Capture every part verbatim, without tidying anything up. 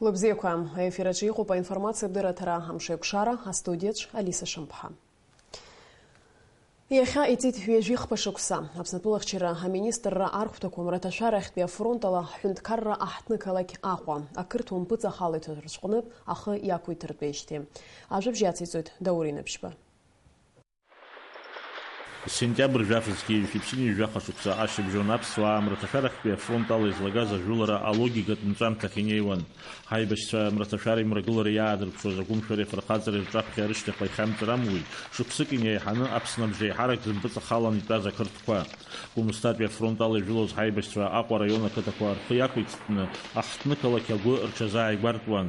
Лыбзиақәа, аефир аҿы иҟоуп аинформациатә дырраҭара «Амшеикәшара», астудиаҿ Алиса Шамԥҳа. Иахьа иҵит ҩажәихԥа шықәса. Аԥсны атәылахьчара аминистрра архәҭақәа мраҭашәарахьтәи афронт ала ҳҳәынҭқарра аҳҭнықалақь Аҟәа, ақырҭуа мпыҵахалаҩцәа рыҽҟәны ахы иақәиҭыртәеижьҭеи. Ажәабжь иациҵоит Даур Инаԥшьба. Сентиабр жәаф зқьи жәшәи ԥшьынҩажәи жәаха шықәса ашьыбжьон аԥсуаа мраҭашәарахьтәи афронт ала излагаз ажәылара алогикатә нҵәамҭахь инеиуан. Ҳаибашьцәа мраҭашәара имрагылара иаадырԥшуаз агәымшәареи афырхаҵареи рҿаԥхьа рышьҭахьҟа ихьамҵыр амуит, шықәсык инеиҳаны Аԥсны абжеиҳарак зымпыҵахалан итәаз ақырҭқәа. Гәымсҭатәи афронт ала ижәылоз ҳаибашьцәа Аҟәа араион ақыҭақәа рхы иақәиҵтәны аҳҭнықалақь агәы рҽазааигәартәуан.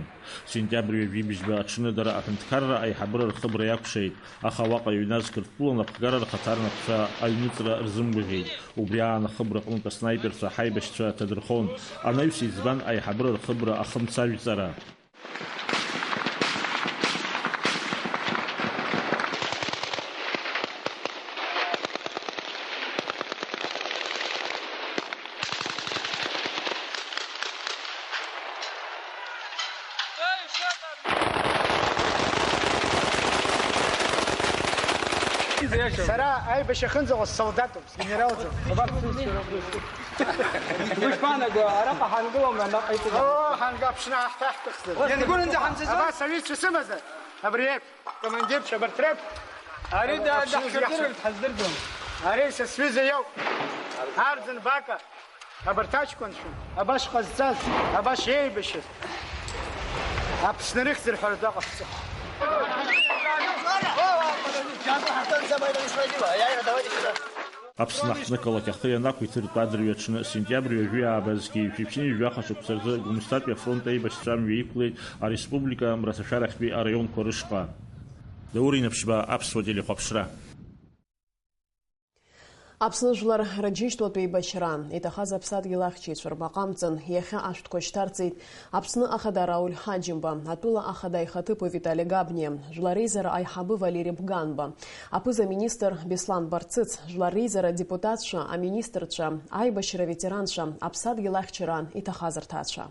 Сентиабр ҩажәи бжьба аҽны дара аҳәынҭқарра аиҳабыра рхыбра иақәшеит, аха уаҟа иҩназ Қырҭтәыла напхгара рхаҭарнакцәа аҩныҵра рзымгәаӷьит. Убри аан ахыбра аҟнытә аснаиперцәа ҳаибашьцәа ҭадырхон. Анаҩс избан аиҳабыра рхыбра ахымцажәҵара? Сара аибашьра ахьынӡаҟоу ссолдатуп, сгенералӡам. Абар сҩызцәа рыблызкуп. Ушԥаанаго, араҟа ҳангылома, наҟ ҳаиҭагылома? Оо, ҳанга аԥшны ҳаҳҭаҳтәыхзар. Иангәырҩанӡа ҳамцаӡои? Абас аҩызцәа сымазар, абри еиԥш, командирцәа абарҭ реиԥш. Ари да-, аԥшны даҳшаӡырҩыртә ҳаздырӡом. Ари са сҩыза иоуп. Арӡын Бака. Абарҭ аҷкәынцәа, абас ҟазҵаз, абас еибашьыз, Аԥсны рыхьӡ рҳәара даҟаҳҵо. Аԥсны аҳҭнықалақь ахы ианақәиҭыртә адырҩаҽны, сентиабр ҩаҽны, сентиабр ҩажәи ааба зқьи жәшәи ԥшьынҩажәи жәаха шықәса рзы Гәымсҭатәи афронт аибашьцәа амҩа иқәлеит ареспублика мраҭашәарахьтәи араионқәа рышҟа. Даур Инаԥшьба, Аԥсуа телехәаԥшра. Аԥсны жәлар рыџьынџьтәылатә еибашьра, иҭахаз аԥсадгьыл ахьчаҩцәа рбаҟа амҵан, иахьа ашәҭқәа шьҭарҵеит Аԥсны ахада Рауль Ҳаџьымба, атәыла ахада аихаҭыԥуаҩ Витали Габниа, Жәлар реизара аиҳабы Валери Бганба, аԥыза-министр Беслан Барцыц, жәлар реизара адепутатцәа, аминистрцәа, аибашьра аветеранцәа, аԥсадгьыл ахьчара иҭахаз рҭаацәа.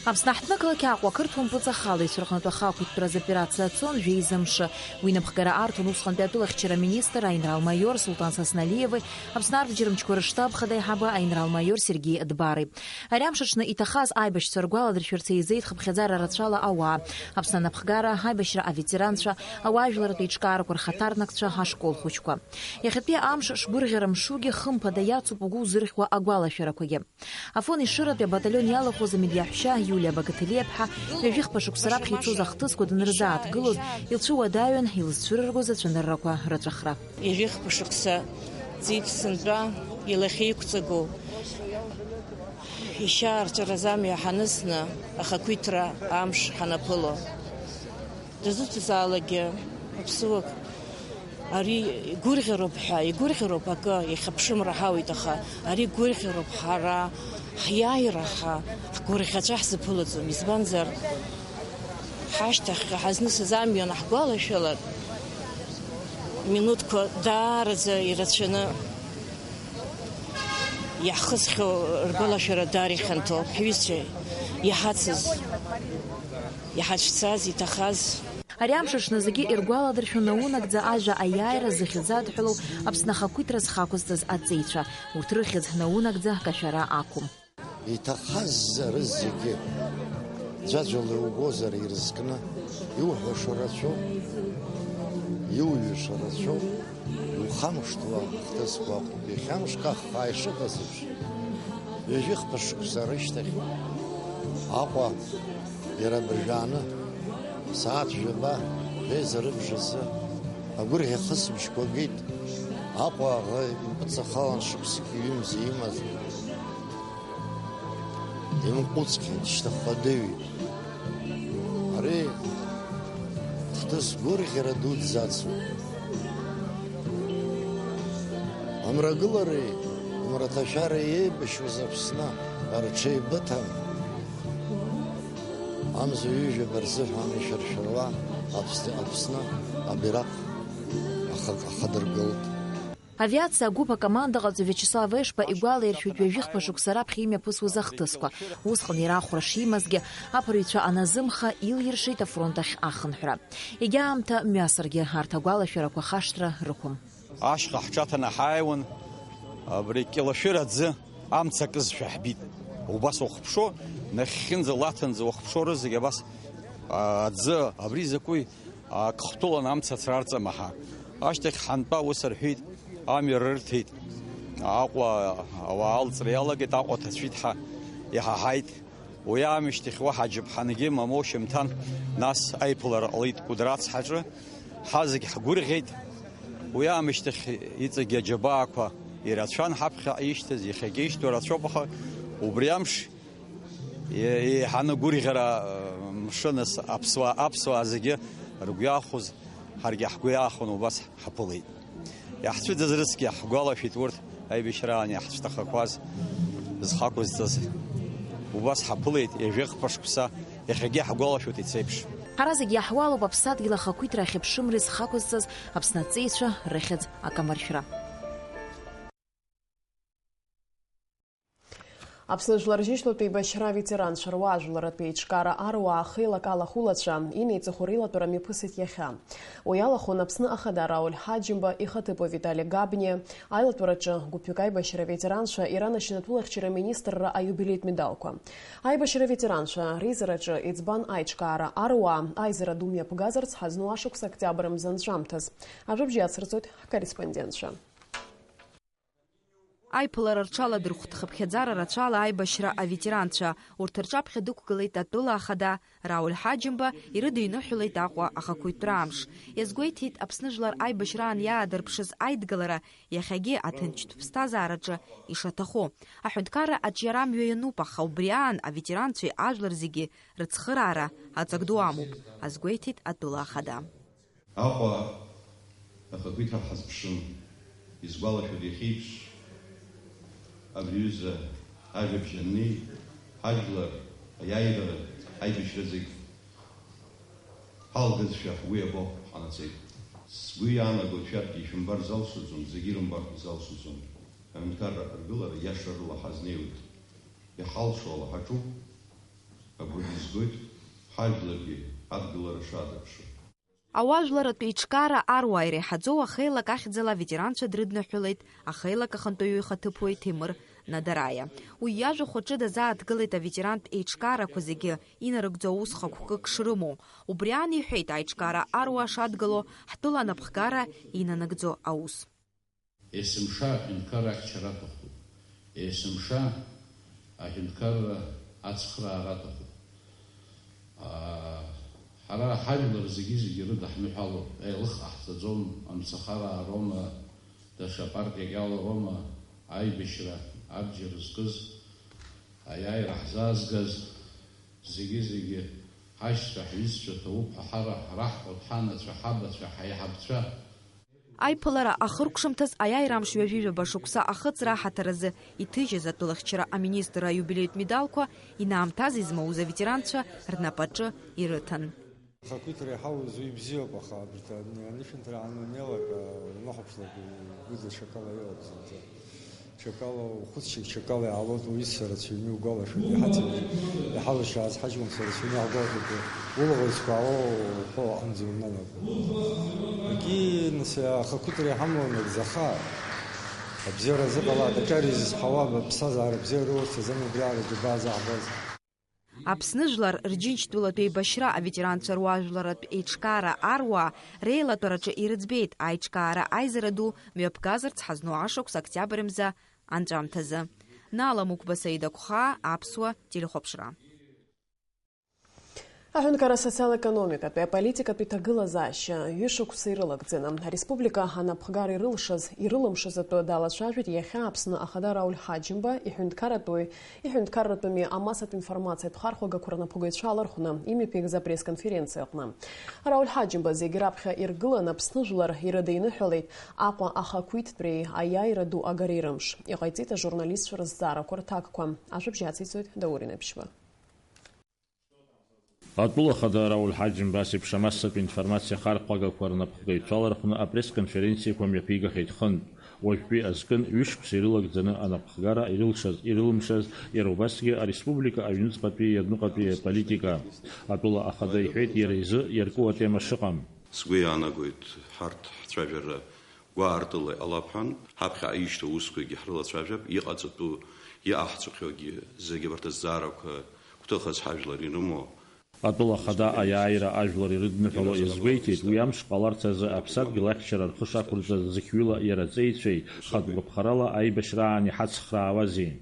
Аԥсны аҳҭнықалақь Аҟәа ақырҭуа мпыҵахалаҩцәа рҟнытә ахақәиҭтәра азы операциа цон жәеиза мшы. Уи напхгара арҭон усҟантәи атәылахьчара аминистр аинрал-маиор Сулҭан Сасналиеви Аԥсны арҭ џьармычқәа рыштаб хада аиҳабы аинрал-маиор Сергеи Дбари. Ари амш аҽны иҭахаз аибашьцәа ргәаладыршәарц еизеит хыԥхьаӡара рацәала ауаа, Аԥсны анапхгара, аибашьра аветеранцәа, ауаажәларратә еиҿкаарақәа рхаҭарнакцәа, ашкол хәыҷқәа. Иахьатәи амш шгәырӷьара мшугьы хымԥада иацуп угәы узырӷьуа агәалашәарақәагьы. Афон Ешыратәи абаталион иалахәыз амедиаԥшьа Иулиа Багаҭелиаԥҳа ҩажәихԥа шықәса раԥхьа ицоз ахҭысқәа данырзааҭгылоз, илцәуадаҩын илызцәырыргоз ацәаныррақәа рыҵәахра. Ҩажәихԥа шықәса ҵит сынтәа илахьеиқәҵагоу ишьаарҵәыразы амҩа ҳанысны, ахақәиҭра амш ҳанаԥыло. Дызусҭазаалакгьы аԥсуак ари игәырӷьароуп ҳәа, игәырӷьароуп акы, ихьыԥшым раҳауеит, аха ари гәырӷьароуп, ҳара ҳиааира ҳа ҳгәырӷьаҵәа ҳзаԥылаӡом, избанзар, ҳашьҭахьҟа ҳазнысыз амҩан ҳгәалашәалак, минуҭқәа даараӡа ирацәаны иаҳхысхьоу ргәалашәара даара ихьанҭоуп, ҳҩызцәа иҳацыз, иҳацәцаз, иҭахаз. Ари амш аҽны зегьы иргәаладыршәон наунагӡа ажәа аиааира зыхьӡ адҳәалоу Аԥсны ахақәиҭра зхы ақәызҵаз аҵеицәа. Урҭ рыхьӡ наунагӡа акашәара ақәым. Иҭахаз рызегьы ӡәаӡәала иугозар ирызкны, иуҳәаша рацәоуп, иуҩыша рацәоуп, иухамышҭуа ахҭысқәа ыҟоуп, иахьа мышк аххаа ишыҟаз еиԥш, ҩажәихԥа шықәса рышьҭахь Аҟәа иара абыржәааны, сааҭ жәаба, ҳәеиза рыбжазы, агәырӷьа хысбыжьқәа геит, Аҟәа аӷа импыҵахалан шықәсыки ҩымзи имаз. Имҟәыҵхьеит, шьҭахьҟа дыҩит. Ари хҭыс гәырӷьара дуӡӡа ацуп. Амрагылареи Мраҭашәара еибашьуаз Аԥсны рҽеибыҭан, амза ҩажәаба рзыҳәан ишыршәыруа Аԥсны, Аԥсны абираҟ ахы-, ахадыргылт. Авиациа агәыԥ акомандаҟаҵаҩ Виачеслав Ешба игәалаиршәоит ҩажәихԥа шықәса раԥхьа имҩаԥысуаз ахҭысқәа. Усҟан иара ахәра шимазгьы, аԥырҩцәа аназымха, илиршеит афронт ахь ахынҳәра. Егьа аамҭа мҩасыргьы арҭ агәалашәарақәа хашҭра рықәым. Ашҟа ҳҿаҭаны ҳааиуан, абри Кьалашәыр аӡы амца акызшәа ҳбит. Убас уахԥшо, нахьхьынӡа лаҭанӡа уахԥшо рызегь абас, а, аӡы, абри закәи, а, ак хтәылан амца ацрарҵама ҳәа. Ашьҭахь ҳантәа ус рҳәеит, амҩа рырҭеит. Аҟәа ауаа алҵра иалагеит, Аҟәа ҭацәит ҳәа иҳаҳаит. Уи аамышьҭахь уаҳа аџьаԥҳангьы мамоу шьымҭан, нас аиԥылара ҟалеит Кәыдры ацҳаҿы. Ҳа зегь ҳгәырӷьеит. Уи аамышьҭахь иҵегь аџьабаақәа ирацәан ҳаԥхьаҟа ишьҭаз, иахьагьы ишьҭоу рацәоуп, аха убри амш е-, еиҳаны гәырӷьара, э, мшынас аԥсуаа, аԥсуаа зегьы ргәы иахәоз, ҳаргьы ҳгәы иаахәон убас. Ҳаԥылеит. Иаҳцәыӡыз рыцкьа ҳгәалашәеит урҭ аибашьраан иаҳцәҭахақәаз зхақәызҵаз. Убас ҳаԥылеит, ҩажәихԥа шықәса, иахьагьы ҳгәалашәоит ицеиԥш. Ҳара зегь иаҳуалуп аԥсадгьыл ахақәиҭра ахьыԥшымреи зхақәызҵаз Аԥсны аҵеицәа рыхьӡ акамыршәра. Аԥсны жәлар рџьынџьтәылатә еибашьра аветеранцәа руаажәларратә еиҿкаара аруаа хеилак алахәылацәа инеиҵыху реилатәара мҩаԥысит иахьа. Уи алахәын Аԥсны Ахада Рауль Ҳаџьымба ихаҭыԥуаҩ Витали Габниа, аилатәараҿы гәыԥҩык аибашьра аветеранцәа, Иран ашьанатәылахьчара аминистрра аиубилеитә медалқәа. Аибашьра аветеранцәа реизараҿы иӡбан аиҿкаара аруаа аизара ду мҩаԥгазарц ҳазну ашықәс октиабр мза анҵәамҭаз. Ажәабжь иацырҵоит ҳкорреспондентцәа. Аиԥылара рҽаладырхәт хыԥхьаӡара рацәала аибашьра аветеранцәа. Урҭ рҿаԥхьа дықәгылеит атәыла ахада Рауль Ҳаџьымба, ирыдиныҳәалеит Аҟәа ахақәиҭтәра амш. Иазгәеиҭеит, Аԥсны жәлар аибашьраан иаадырԥшыз аидгылара иахьагьы аҭынчтә ԥсҭазаараҿы ишаҭаху. Аҳәынҭқарра аҿиара амҩа иануп, аха убри аан аветеранцәеи ажәлар зегьы рыцхыраара аҵак ду амоуп, азгәеиҭеит атәыла ахада. Аҟәа ахақәиҭра ҳазԥшын, исгәалашәоит иахьеиԥш, абри аҩыза ажәабжь аннеи, ҳажәлар аиааирара, аибашьра зегь ҳалгазшәа ҳгәы иабо ҳҟанаҵеит. Сгәы иаанагоит, шәарҭгьы ишәымбар залшаӡом, зегьы ирымбар залшаӡом. Аҳәынҭқарра аргылара иаша рыла ҳазнеиуеит. Иҳалшо ала ҳаҿуп, агәра изгоит, ҳажәларгьы адгылара шаадырԥшуа. Ауаажәларратә еиҿкаара аруаа иреиҳаӡоу ахеилак ахьӡала аветеранцәа дрыдныҳәалеит ахеилак ахантәаҩы ихаҭыԥуаҩ Ҭемыр Надараиа. Уи иажәахә аҿы дазааҭгылеит аветерантә еиҿкаарақәа зегьы инарыгӡо аус хықәкык шрымоу. Убри аан иҳәеит аиҿкаара аруаа шадгыло ҳтәыла анапхгара инанагӡо аус. Есымша аҳәынҭқарра ахьчара аҭахуп. Есымша аҳәынҭқарра ацхраара аҭахуп. Аа, ҳара ҳажәлар зегьы-зегьы рыдаҳныҳәалоуп, еилых ҟаҳҵаӡом, амцахараароума, даҽа партиак иалароума, аибашьра абџьар зкыз, аиааира ҳзаазгаз, зегьы-зегьы ҳашьцәа, ҳҩызцәа ҭоуп ҳәа ҳара, ҳраҳкәажә, ҳанацәа, ҳабацәа, ҳаиҳабацәа, Аиԥылара ахыркәшамҭаз аиааира амш ҩажәи жәаба шықәса ахыҵра аҳаҭыр азы иҭыжьыз атәылахьчара аминистр аиубилеитә медалқәа инаамҭаз измоуз аветеранцәа рнапаҿы ирыҭан. Ахақәиҭра иҳауз уи бзиоуп, аха абарҭ ани-, анышәынҭра ананеилак, а, унахәаԥшлак, игәы даҽакала иҟоуп зынӡа. Ҽакала ухәыцшьеит, ҽакала иаалоит, уҩызцәа рацәаҩны иугәалашәоит, иҳацымҵ-, иҳалшааз ҳаҷкәынцәа рацәаҩны иаҳгәалашәоит, улаӷырӡқәа аало уҳәо аҟынӡа иунанагоит. Егьи, нас, ахақәиҭра иҳамоу нагӡаха, абзиара азыҟалааит, аҿар изызҳауа, аԥсҭазаара бзиа рыларц азын убриаҟара џьабаа заҳбаз. Аԥсны жәлар рџьынџьтәылатә еибашьра аветеранцәа руаажәларратә еиҿкаара аруаа реилатәараҿы ирыӡбеит аиҿкаара аизара ду мҩаԥгазарц ҳазну ашықәс октиабр мза анҵәамҭазы. Нала Мықәба, Саида Кәхаа, Аԥсуа телехәаԥшра. Аҳәынҭқарра асоциал-економикатәи аполитикатәи ҭагылазаашьа ҩышықәса ирылагӡаны, ареспублика анапхгара ирылшаз, ирылымшаз атәы далацәажәеит иахьа Аԥсны Ахада Рауль Ҳаџьымба, иҳәынҭқарратәи, иҳәынҭқарратәыми амассатә информациатә хархәагақәа рнапхгаҩцәа алархәны имҩаԥигаз апресс-конференциа аҟны. Рауль Ҳаџьымба зегьы раԥхьа иргылан Аԥсны жәлар ирыдиныҳәалеит Аҟәа ахақәиҭтәреи аиааира ду агареи рымш. Иҟаиҵеит ажурналистцәа рызҵаарақәа рҭакқәа. Ажәабжь ациҵоит Даур Инаԥшьба. Атәыла ахада Рауль Ҳаџьымба ас еиԥш амассатә информациа ахархәагақәа рнапхгаҩцәа алархәны апресс-конференциақәа мҩаԥигахьеит хынтә. Уажәтәи азкын ҩышықәса ирылагӡаны анапхгара ирылшаз, ирылымшаз, иара убасгьы ареспублика аҩныҵҟатәи иадныҟатәи аполитика. Атәыла ахада иҳәеит иара изы иарку атема шыҟам. Сгәы иаанагоит, ҳарҭ ҳцәажәара гәаартыла иҟалап ҳәан, ҳаԥхьаҟа ишьҭоу аусқәагьы ҳрылацәажәап, иҟаҵатәу, иҟаҳҵахьоугьы зегьы абарҭ азҵаарақәа гәҭыхас ҳажәлар ирымоу. Атәыла ахада аиааира ажәлар ирыдныҳәало иазгәеиҭеит, уи амш ҟаларц азы аԥсадгьыл ахьчара рхы шақәырҵаз зықьҩыла иара аҵеицәеи, хатә гәаԥхарала аибашьраан иҳацхраауазеи.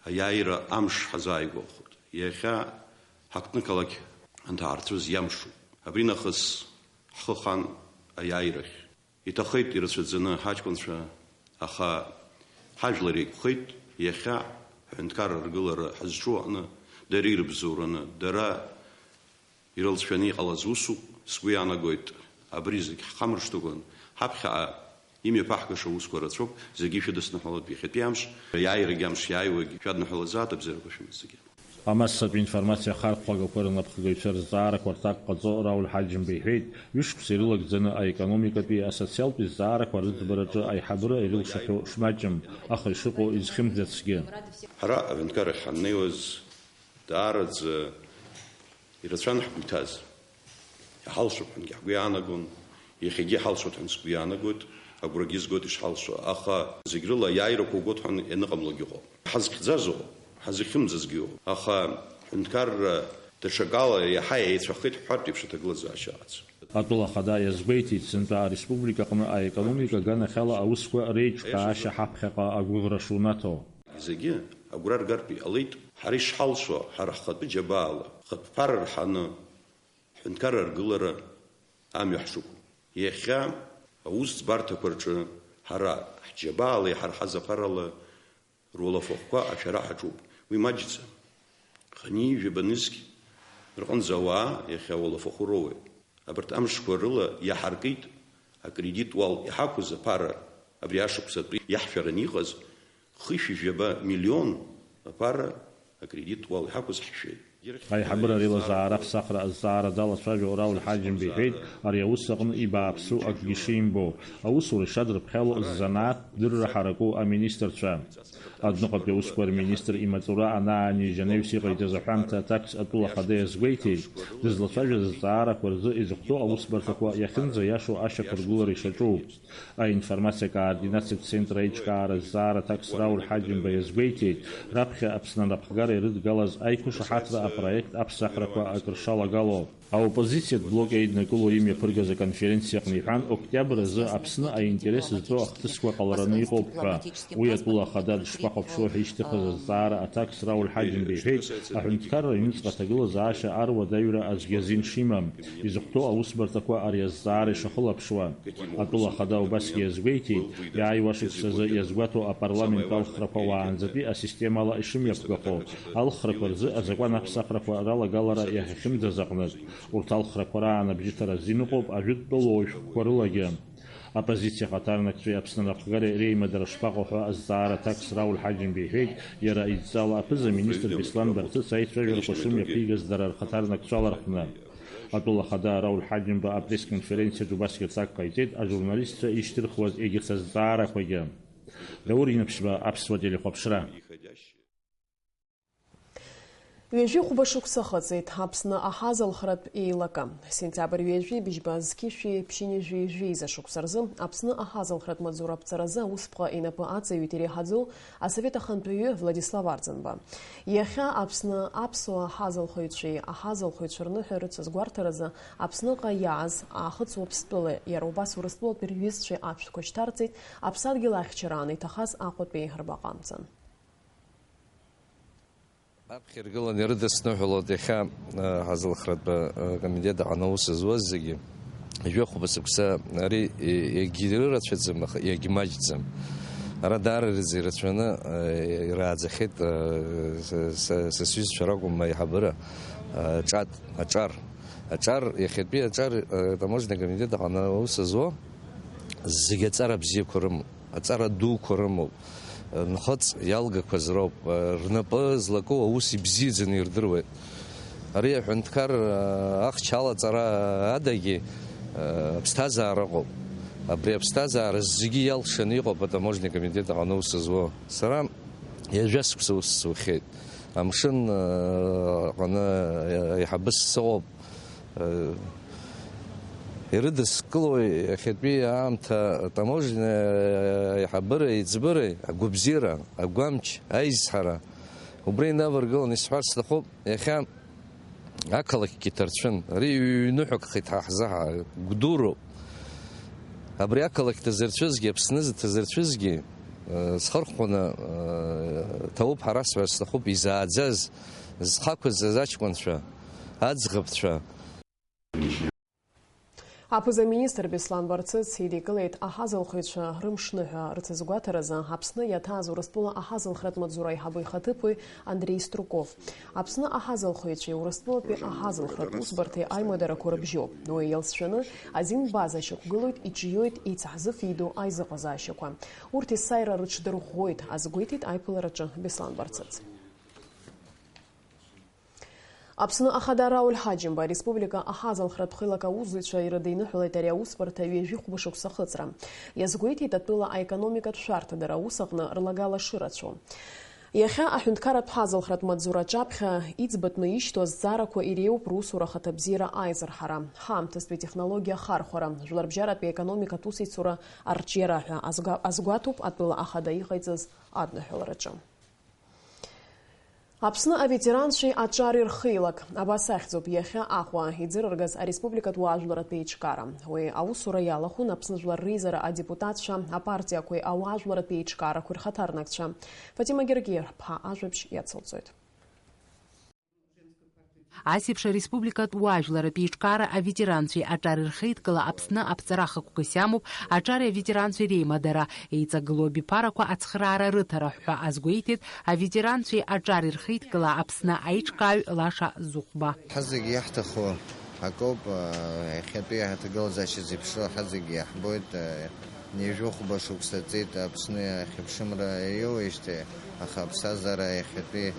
Аиааира амш ҳазааигәахоит. Иахьа ҳақәтәы қалақь анҭаарцәыз иамшуп. Абри нахыс ҳхы хан аиааирахь. Иҭахеит ирацәаӡаны ҳаҷкәынцәа, аха ҳажәлар еиқәхеит, иахьа ҳҳәынҭқарра ргылара ҳазҿу аҟны, дара ирыбзоураны, дара ирылҵшәаны иҟалаз усуп, сгәы иаанагоит, абри зегь ҳхамыршҭыкәан, ҳаԥхьаҟа имҩаԥаҳгаша усқәа рацәоуп, зегьы шәыдысныҳәалоит иахьатәи амш, аиааирагь амш иааиуагь шәадныҳәалазаат, абзиарақәа шәымаз зегьы. Амассатә информациа ахархәагақәа рнапхгаҩцәа рызҵаарақәа рҭак ҟаҵо Рауль Ҳаџьымба иҳәеит, ҩышықәса ирылагӡаны аекономикатәи, асоциалтәи зҵаарақәа рыӡбараҿы аиҳабыра ирылшахьоу шмаҷым, аха ишыҟоу изхьымӡацгьы. Ҳара аҳәынҭқарахь ҳаннеиуаз, даараӡа ирацәан ҳгәы иҭаз. Иҳалшап ҳәангьы ҳгәы иаанагон, иахьагьы иҳалшоит ҳәа сгәы иаанагоит, агәрагьы згоит ишҳалшо, аха зегь рыла аиааирақәа угоит ҳәа ианыҟамлогьы ыҟоуп. Ҳазхьӡаз ыҟоуп, ҳазхьымӡазгьы ыҟоуп, аха ҳҳәынҭқарра даҽакала иаҳа еицәахеит ҳҳәартә еиԥш аҭагылазаашьа ыҟаӡам. Атәыла ахада иазгәеиҭеит, сынтәа ареспублика аҟны аекономика аганахьала аусқәа реиҿкаашьа ҳаԥхьаҟа агәыӷра шунаҭо. Зегьы агәра ргартә иҟалеит, ҳара ишҳалшо, ҳара ҳхатәы џьабаала, хатә ԥара рҳаны, ҳҳәынҭқарра аргылара амҩа ҳшықәу. Иахьа аус ӡбарҭақәа рҿы ҳара ҳџьабаала иҳарҳаз аԥарала руалафахәқәа ашәара ҳаҿуп. Уи маҷӡам. Хынҩажәи жәаба нызқь рҟынӡа ауаа иахьа ауалафахәы роуеит. Абарҭ амшқәа рыла иаҳаркит акредит уал иҳақәыз аԥара, абри ашықәсатәи иаҳшәараны иҟаз хышәи жәаба миллион аԥара акредит уал иҳақәыз ҳшәеит. Аиҳабыра реилазаара аԥсахра азҵаара далацәажәо Рауль Ҳаџьымба иҳәеит, ари аус аҟны ибааԥсу акгьы шимбо, аусура ишадырԥхьало ззанааҭтә дырра ҳараку аминистрцәа. Адәныҟатәи аусқәа рминистр имаҵура анаанижь анаҩс иҟаиҵаз аҳәамҭа аҭакс атәыла ахада иазгәеиҭеит, дызлацәажәаз азҵаарақәа рзы изыхәҭоу аусбарҭақәа иахьынӡаиашоу ашьақәыргылара ишаҿу. Аинформациа координациатә центр аиҿкаара азҵаара аҭакс Рауль Ҳаџьымба иазгәеиҭеит, раԥхьа Аԥсны анапхгара ирыдгалаз аиқәышаҳаҭра апроект аԥсахрақәа акрышалагало. Аоппозициатә блок еиднакыло имҩаԥыргаз аконференциа аҟны иҳәан, октиабр азы Аԥсны аинтерес зтәу ахҭысқәа ҟалараны иҟоуп ҳәа. Уи атәыла ахада дышԥахәаԥшуа ҳәа ишьҭыхыз азҵаара аҭакс Рауль Ҳаџьымба иҳәеит, аҳәынҭқарра аҩныҵҟа аҭагылазаашьа аруадаҩра аӡәгьы азин шимам, изыхәҭоу аусбарҭақәа ари азҵаара ишахылаԥшуа. Атәыла ахада убасгьы иазгәеиҭеит, иааиуа шықәсазы иазгәаҭоу апарламент алхрақәа уаанӡатәи асистемала ишымҩаԥгахо, алхрақәа рзы азакәан аԥсахрақәа ралагалара иахьахьымӡаз аҟнытә, урҭ алхрақәа раан абжьыҭара азин ыҟоуп ажәытәтәылоу ашәҟәқәа рылагьы. Аппозициа ахаҭарнакцәеи Аԥсны анапхгареи реимадара шԥаҟоу ҳәа азҵаара аҭакс Рауль Ҳаџьымба иҳәеит, иара идҵала аԥыза-министр Беслан Барцыц аицәажәарақәа шымҩаԥигаз дара рхаҭарнакцәа алархәны. Атәыла ахада Рауль Ҳаџьымба апресс-конференциаҿы убасгьы аҭак ҟаиҵеит ажурналистцәа ишьҭырхуаз егьырҭ азҵаарақәагьы. Даур Инаԥшьба, Аԥсуа телехәаԥшра. Ҩажәи хәба шықәса ахыҵит Аԥсны аҳазалхратә еилакы. Сентиабр ҩажәи быжьба зқьышәи ԥшьынҩажәи жәеиза шықәса рзы Аԥсны аҳазалхратә маҵзура аԥҵаразы аусԥҟа инапы аҵаҩит иреиҳаӡоу Асовет ахантәаҩы Владислав Арӡынба. Иахьа Аԥсны аԥсуа ҳазалхыҩцәеи аҳазалхыҩцәа рныҳәа рыцыз гәарҭаразы Аԥсныҟа иааз Аахыҵ Уаԥстәылеи иара убас Урыстәылатәи рҩызцәеи аԥшәқәа шьҭарҵеит, аԥсадгьыл ахьчараан иҭахаз Аҟәатәи рбаҟа амца. Аԥхьа иргыланы ирыдысныҳәалоит иахьа, э, ҳазылхратә, э, комитет аҟны аус зуаз зегьы. Жәохәба сықәса ари, э, иагьрырацәаӡам, аха иагьмаҷӡам. Ара даараӡа ирацәаны, э, ирааӡахьеит, э, са, са, са сҩызцәа ракәым аиҳабыра, э, ҿат, аҿар. Аҿар, иахьатәи аҿар, э, таможня комитет аҟны аус зуа зегьы аҵара бзиақәа рымоуп. Аҵара дуқәа рымоуп, нхыҵ иалгақәаз роуп, рнапы злаку аус ибзиаӡаны ирдыруеит. Ари аҳәынҭқар ахьча алаҵара адагьы аԥсҭазаара ыҟоуп. Абри аԥсҭазаара зегьы иалшаны иҟоуп атаможня комитет аҟны аус зуа. Сара ҩажәа шықәса ус сухьеит. Амшын аҟны аиҳабыс сыҟоуп. Ирыдыскылои иахьатәи аамҭа атаможниа аиҳабыреи аиҵбыреи агәабзиара, агәамч, аизҳара? Убра инаваргыланы исҳәарц сҭахуп, иахьа ақалақьгьы ҭарцәын, ари ҩ-, ҩныҳәақәхеит ҳа ҳзы, ҳа гәдуроуп. Абри ақалақь ҭазырцәызгьы, Аԥсны ҭазырцәызгьы, э, схырхәаны, э, ҭауп ҳәа расҳәар сҭахуп, изааӡаз, зхы ақәызҵаз аҷкәынцәа, аӡӷабцәа. Аԥыза-министр Беслан Барцыц идикылеит аҳазылхыҩцәа рымшныҳәа рыцызгәаҭаразы Аԥсны иаҭааз Урыстәыла аҳазылхратә маҵзура аиҳабы ихаҭыԥуаҩ Андрей Струков. Аԥсны аҳазылхыҩцәеи Урыстәылатәи аҳазылхратә усбарҭеи аимадарақәа рыбжьоуп. Уи иалҵшәаны азин база шьақәгылоит, иҿиоит еицаҳзыфидоу аизыҟазаашьақәа. Урҭ есааира рыҽдырӷәӷәоит, азгәеиҭеит аиԥылараҿы Беслан Барцыц. Аԥсны Ахада Рауль Ҳаџьымба ареспублика аҳазалхратә хеилак аусзуҩцәа ирыдиныҳәалеит ари аусбарҭа ҩажәи хәба шықәса ахыҵра. Иазгәеиҭеит атәыла аекономикатә шәарҭадара аус аҟны рлагала шырацәоу. Иахьа аҳәынҭқарратә ҳазалхратә маҵзура аҿаԥхьа иӡбатәны ишьҭоу азҵаарақәа иреиуоуп русура ахаҭабзиара аизырҳара, ҳаамҭазтәи технологиа ахархәара, жәларбжьаратәи аекономикатә усеицура арҿиара ҳәа азгәа-, азгәаҭоуп атәыла ахада иҟаиҵаз адныҳәалараҿы. Аԥсны аветеранцәеи аҿари рхеилак, абас ахьӡуп иахьа Аҟәа иӡырыргаз ареспубликатә уаажәларратә еиҿкаара. Уи аусура иалахәын Аԥсны Жәлар реизара адепутатцәа, апартиақәеи ауаажәларратә еиҿкаарақәеи рхаҭарнакцәа. Фатима Гергиаԥҳа ажәабжь иацылҵоит. Ас еиԥш ареспубликатә уаажәларратә еиҿкаара аветеранцәеи аҿари рхеидкыла Аԥсны аԥҵара хықәкыс иамоуп аҿари аветеранцәеи реимадара, еиҵагылоу абиԥарақәа ацхраара рыҭара ҳәа азгәеиҭеит аветеранцәеи аҿари рхеидкыла Аԥсны аиҿкааҩ Лаша Зыхәба. Ҳазегь иаҳҭаху акоуп, иахьатәи аҭагылазаашьа зеиԥшроу ҳазегь иаҳбоит, ҩажәи хәба шықәса ҵит Аԥсны ахьыԥшымра иоуижьҭеи, аха аԥсҭазаара иахьатәи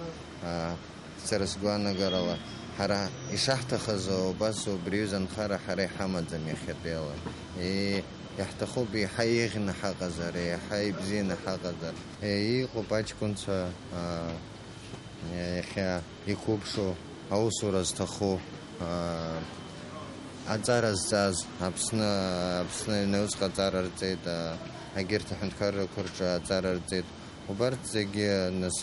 Сара сгәаанагарала, ҳара ишаҳҭахыз убас убри аҩыза анхара ҳара иҳамаӡам иахьатәиала. И-, иаҳҭахуп еиҳа еиӷьны ҳаҟазар, еиҳа ибзианы ҳаҟазар. Е, иҟоуп аҷкәынцәа, аа, иахьа иқәыԥшу, аусура зҭаху, аа, аҵара зҵаз, Аԥсны, Аԥсны аҩныҵҟа аҵара рҵеит, аа, егьырҭ аҳәынҭқаррақәа рҿы аҵара рҵеит. Убарҭ зегьы, нас,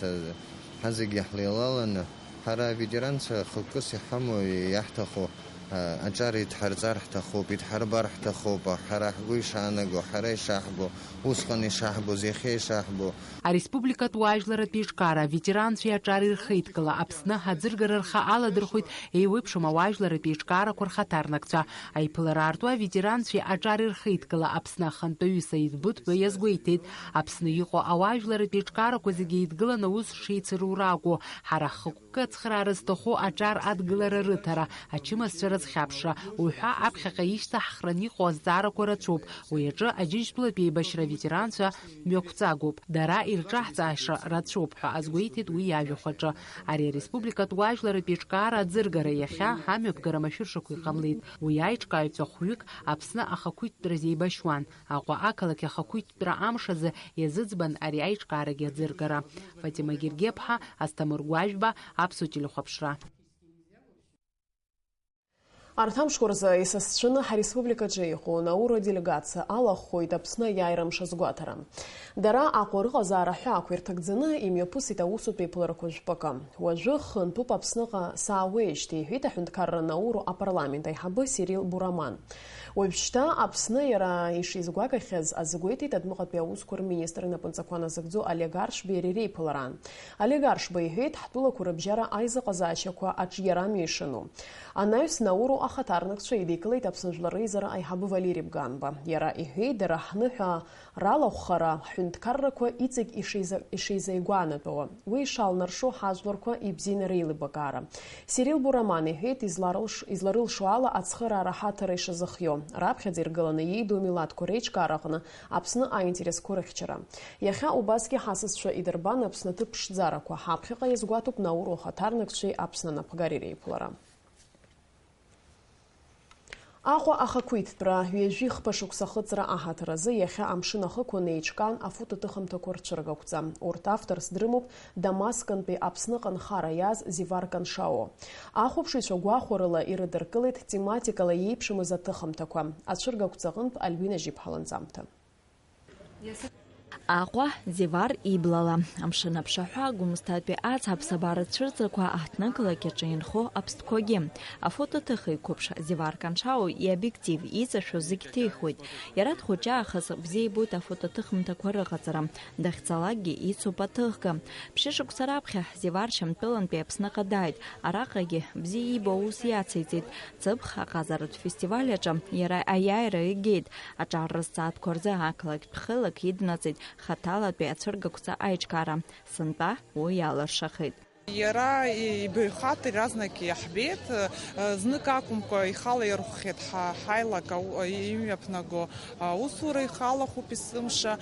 ҳа зегьы ҳлеилаланы, ҳара аветеранцәа хықәкыс иҳамоу, иаҳҭаху, а, аҿар идҳарҵар ҳҭахуп, идҳарбар ҳҭахуп, ҳара ҳгәы ишаанаго, ҳара ишаҳбо, усҟан ишаҳбоз, иахьа ишаҳбо. Ареспубликатә уаажәларратә еиҿкаара аветеранцәеи аҿари рхеидкыла Аԥсны аӡыргара рхы аладырхәит еиуеиԥшым ауаажәларратә еиҿкаарақәа рхаҭарнакцәа. Аиԥылара аартуа аветеранцәеи аҿари рхеидкыла Аԥсны ахантәаҩы Саид Быҭәба иазгәеиҭеит, Аԥсны иҟоу ауаажәларратә еиҿкаарақәа зегьы еидгыланы аус шеицырура акәу, ҳара ҳхықәкы ацхраара зҭаху аҿар адгылара рыҭара, ачымазцәа рызхьаԥшра, уҳәа аԥхьаҟа ишьҭаҳхраны иҟоу азҵаарақәа рацәоуп, уи аҿы Аџьынџьтәылатә еибашьра аветеранцәа мҩақәҵагоуп, дара ирҿаҳҵааша рацәоуп ҳәа азгәеиҭеит уи иажәахә аҿы. Ари ареспубликатә уаажәларратә еиҿкаара аӡыргара иахьа ҳамҩаԥгара машәыршақәа иҟамлеит, уи аиҿкааҩцәа хәҩык Аԥсны ахақәиҭтәра зеибашьуан. Аҟәа ақалақь ахақәиҭтәра амш азы иазыӡбан ари аиҿкаарагьы аӡыргара. Фатима Гергеԥҳа, Асҭамыр Гәажәба, Аԥсуа телехәаԥшра. Арҭ амшқәа рзы исасцәаны ҳреспубликаҿы иҟоу Науру аделегациа алахәхоит Аԥсны аиааира мш азгәаҭара. Дара Аҟәа рыҟазаара ҳәаақәа ирҭагӡаны имҩаԥысит аусутә еиԥыларақәа жәпакы. Уажәы хынтәуп Аԥсныҟа саауеижьҭеи, иҳәеит аҳәынҭқарра Науру апарламент аиҳабы Сирил Бураман. Уажәшьҭа Аԥсны иара ишизгәакахьаз азгәеиҭеит адәныҟатәи аусқәа рминистр инапынҵақәа назыгӡо Олег Аршба иара иреиԥылара. Олег Аршба иҳәеит, ҳтәылақәа рыбжьара аизыҟазаашьақәа аҿиара амҩа ишану. Анаҩс Науру ахаҭарнакцәа идикылеит Аԥсны Жәлар Реизара аиҳабы Валери Бганба. Иара иҳәеит, дара ҳныҳәа ралахәхара ҳҳәынҭқаррақәа иҵегь ишеиза-, ишеизаигәаанатәауа. Уи ишалнаршо ҳажәларқәа ибзианы реилибакаара. Сирил Бураман иҳәеит, изларылш-, изларылшо ала ацхыраара ҳаҭара ишазыхио, раԥхьаӡа иргыланы иеиду амилаҭқәа реиҿкаара аҟны Аԥсны аинтересқәа рыхьчара. Иахьа убасгьы ҳасасцәа идырбан Аԥсны аҭыԥ ԥшӡарақәа. Ҳаԥхьаҟа иазгәаҭоуп Науру ахаҭарнакцәеи Аԥсны анапхгареи реиԥылара. Аҟәа ахақәиҭтәра ҩажәи хԥа шықәса ахыҵра аҳаҭыр азы иахьа амшын ахықәан еиҿкаан афотоҭыхымҭақәа рцәыргақәҵа. Урҭ авторс дрымоуп Дамаскантәи Аԥсныҟа нхара иааз Зевар Каншао. Ахәаԥшыҩцәа гәахәарыла ирыдыркылеит тематикала иеиԥшымыз аҭыхымҭақәа. Ацәыргақәҵа аҟынтә Альбина Жьиԥҳа ланҵамҭа. Аҟәа, Зевар иблала. Амшын аԥшаҳәа, Гәымсҭатәи ац аԥсабара цәырҵрақәа аҳҭнықалақь аҿы инхо аԥстәқәагьы. Афотоҭыхеиқәыԥш Зевар Каншао иобиектив иҵашәо зегь ҭихуеит. Иара дхәыҷаахыс бзиа ибоит афотоҭыхымҭақәа рыҟаҵара. Дахьцалакгьы ицуп аҭыхга. Ԥшьышықәса раԥхьа Зевар Шьамтәылантәи Аԥсныҟа дааит. Араҟагьы бзиа иибо аус иациҵеит. Цыԥх аҟазаратә фестиваль аҿы иара аиааира игеит. Аҿар рызҵаатәқәа рзы ақалақьтә хеилак иднаҵеит хаҭалатәи ацәыргақәҵа аиҿкаара. Сынтәа уи иалыршахеит. Иара ибаҩхатәра иаразнак иаҳбеит, знык акәымкәа ихала ирхәхьеит ҳа-, ҳаилак ау-, имҩаԥнаго аусура ихалахәуп есымша.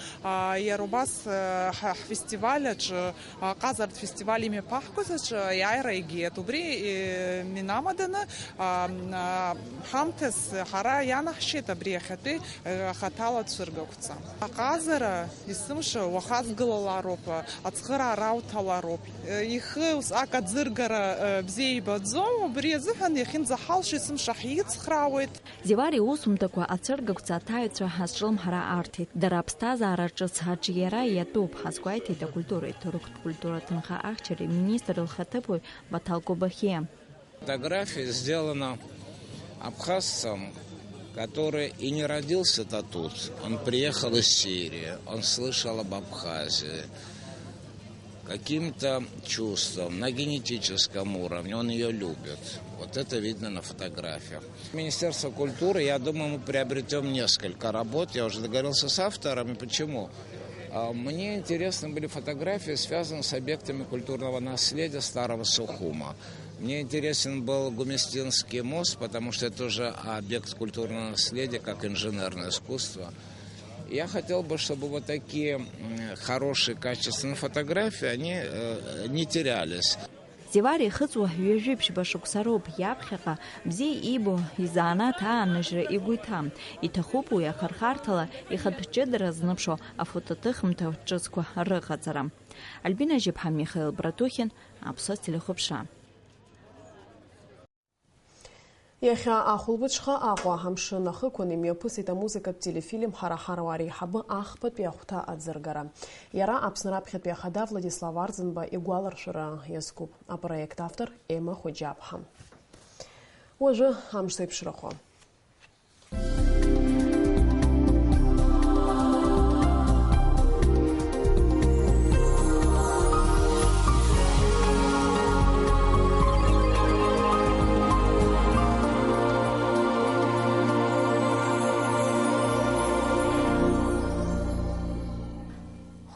Иара убас ҳа-, ҳфестиваль аҿы, аҟазаратә фестиваль имҩаԥаҳгоз аҿы аиааира игеит. Убри, э, инамаданы, а, а, ҳамҭас ҳара ианаҳшьеит абри иахьатәи, э, ахаҭала цәыргақәҵа. Аҟазара есымша уахазгылалароуп, ацхыраара ауҭалароуп. Э, ихы усҟак аӡыргара, э, бзиа ибаӡом, убри азыҳәан иахьынӡаҳалшо есымша ҳицхраауеит. Зевар иусумҭақәа ацәыргақәҵа аҭаҩцәа ҳазҿлымҳара арҭеит. Дара аԥсҭазаара ҿыц аҿиара иатәуп, ҳазгәеиҭеит акультуреи Ҭырқәтә культура ҭынха ахьчареи министр лхаҭыԥуаҩ Баҭал Кобахиа. Фотография сделана абхазцем, который и не родился-то тут. Он приехал из Сирии, он слышал об Абхазии. Каким-то чувством, на генетическом уровне он её любит. Вот это видно на фотографиях. Министерство культуры, я думаю, мы приобретём несколько работ. Я уже договорился с авторами. Почему? А, мне интересны были фотографии, связанные с объектами культурного наследия Старого Сухума. Мне интересен был Гумистинский мост, потому что это тоже объект культурного наследия, как инженерное искусство. Я хотел бы, чтобы вот такие, м, хорошие, качественные фотографии, они, э, не терялись. Зевар ихыҵуа ҩажәи ԥшьба шықәса роуп, иаԥхьаҟа бзиа иибо изанааҭ ааныжьра игәы иҭам. Иҭахуп уи ахырхарҭала ихатә ҷыдара зныԥшуа афотоҭыхымҭа ҿыцқәа рыҟаҵара. Альбина Жьыԥҳа, Михаил Братухин, Аԥсуа телехәаԥшра. Иахьа ахәылбыҽха Аҟәа амшын ахықәан имҩаԥысит амузыкатә телефильм Ҳара ҳаруаа реиҳабы Ахԥатәи ахәҭа аӡыргара. Иара Аԥсны раԥхьатәи ахада Владислав Арӡынба игәаларшәара иазкуп. Апроект автор Ема Хоџьаԥҳа. Уажәы амш зеиԥшрахо.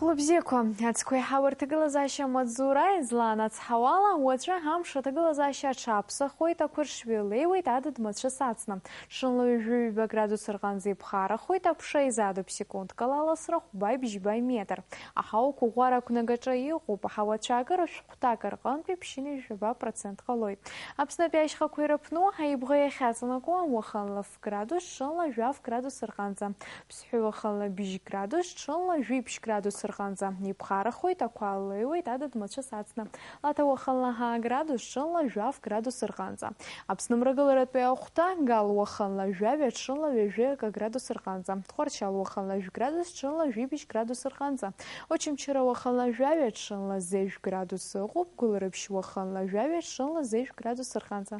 Хәлыбзиақәа, ацқәеи ҳауа рҭагылазаашьа амаҵзура излаанацҳауала, уаҵәы амш аҭагылазаашьа аҽаԥсахуеит, ақәыршҩы леиуеит, адыд мацәыс ацны. Ҽынла ҩажәи ҩба градус рҟынӡа иԥхарахоит, аԥша изаатуп секундкала аласра хәба-бжьба метр. Аҳауа қәыӷәӷәара ақәнагаҿы иҟоуп, аҳауа цәаакыра шәҟәҭак рҟынтәи ԥшьынҩажәаба процент ҟалоит. Аԥснытәи ашьхақәа ирыԥну аибӷа иахьаҵанакуа уахынла ф градус, ҽынла жәаф градус рҟынӡа. Ԥсҳәы уахынла бжь градус, ҽынла жәиԥшь градус рҟынӡа. Ҟанӡа иԥхарахоит, ақәа леиуеит адыд-мацәыс ацны. Лаҭа уахынла ҳаа градус, ҽынла жәаф градус рҟынӡа. Аԥсны мрагыларатәи ахәҭа, Гал уахынла жәаҩа, ҽынла ҩажәи акы градус рҟынӡа. Тҟәарчал уахынла жәградус, ҽынла жәибжь градус рҟынӡа. Очамчыра уахынла жәаҩа, ҽынла зежә градус ыҟоуп, Гәылрыԥшь уахынла жәаҩа, ҽынла зежә градус рҟынӡа.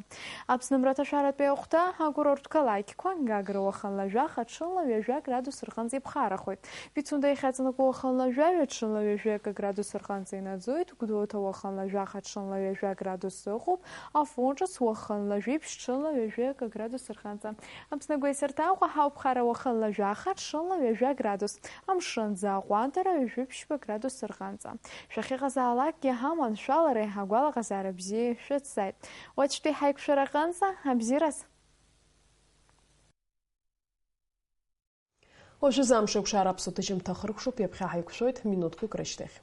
Аԥсны мраҭашәаратәи ахәҭа, акурорттә қалақьқәа, Гагра уахынла жәаха, ҽынла ҩажәа градус рҟынӡа иԥхарахоит. Пицунда иахьаҵанакуа уахынла жәаҩа, ҽынла ҩажәи акы градус рҟынӡа инаӡоит, Гәдоуҭа уахынла жәаха, ҽынла ҩажәа градус ыҟоуп, Афон ҿыц уахынла жәиԥшь, ҽынла ҩажәи акы градус рҟынӡа. Аԥсны агәеисырҭа Аҟәа ҳауԥхара уахынла жәаха, ҽынла ҩажәа градус, амшын ӡы аҟәандара ҩажәи ԥшьба градус рҟынӡа. Шәахьыҟазаалакгьы ҳаманшәалареи агәалаҟазаара бзиеи шәыцзааит. Уаҵәтәи ҳаиқәшәара аҟынӡа, абзиараз! Уажәазы амш еиқәшара аԥсуа ҭыжьымҭа ахыркәшоуп, ҩаԥхьа ҳаиқәшәоит минуҭқәак рышьҭахь.